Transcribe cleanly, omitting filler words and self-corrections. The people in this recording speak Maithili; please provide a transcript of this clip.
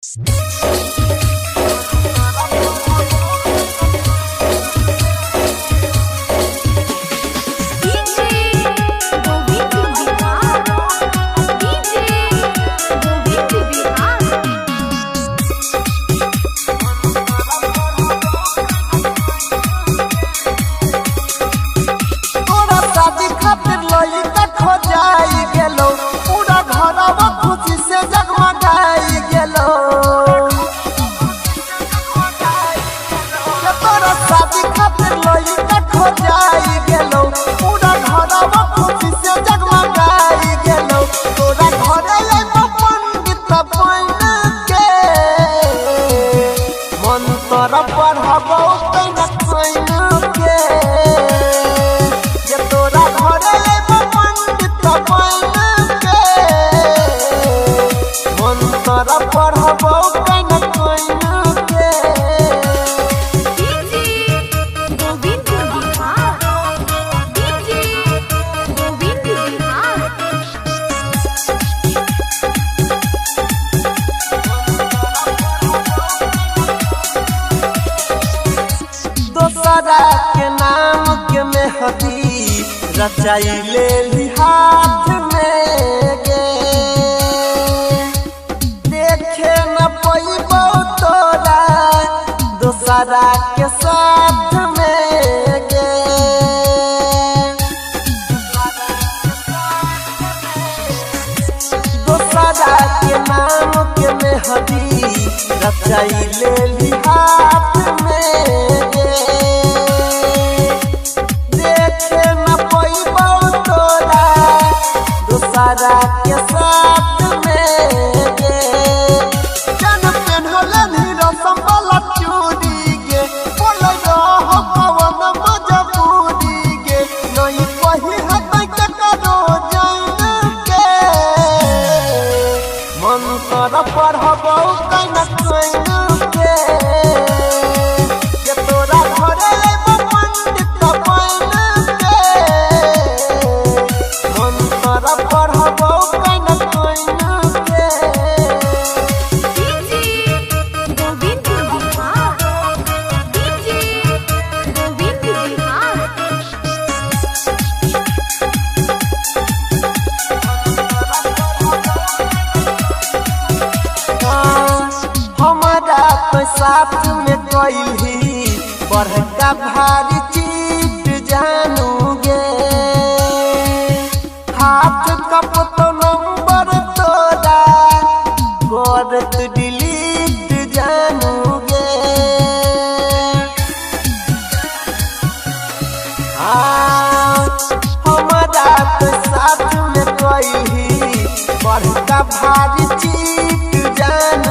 DJ Govind Bihar, DJ Govind Bihar. तोरा शादी खातिर लइका खोजाई गेलो, पूरा घरवा खुशी से जगमगाई गेलो। के तोरा शादी खातिर लइका खोजाई गेलो, पूरा घरवा खुशी से जगमगाई गेलो। तोरा घरे अइबो पंडित बन के, मंत्र पढ़बो कैना can के। जे तोरा घरे अइबो पंडित बन के, मंत्र पढ़बो कैना can के। DJ Gobind Bihar, DJ Gobind Bihar. दोसरा के नाम के मेहदी रचाई ले हाथ में गे, देखे न पैबो तोरा दोसरा के साथ में गे। दोसरा के नाम के मेहदी रचाई ले हाथ में गे, देखे न पैबो तोरा दोसरा के साथ में गे। जन पेन्हले नी रसम वाला चूड़ी गे, बोले रहो पवन मजबूरी गे, नहीं कही हतै ककरो जान के। मंत्र पढ़बौ कैना can के, जे तोरा घरे अइबो पंडित बन के, मंत्र पढ़बौ कैना can के। DJ Gobind Bihar, DJ Gobind Bihar. हमारा तो साथ में कैली बड़का भारी चीट जानूगे, हाथ कप तो नंबर तोरा करत डिलीट जानूगे। हाँ, हमारा तो साथ में कैली बड़का भारी चीट जानूगे,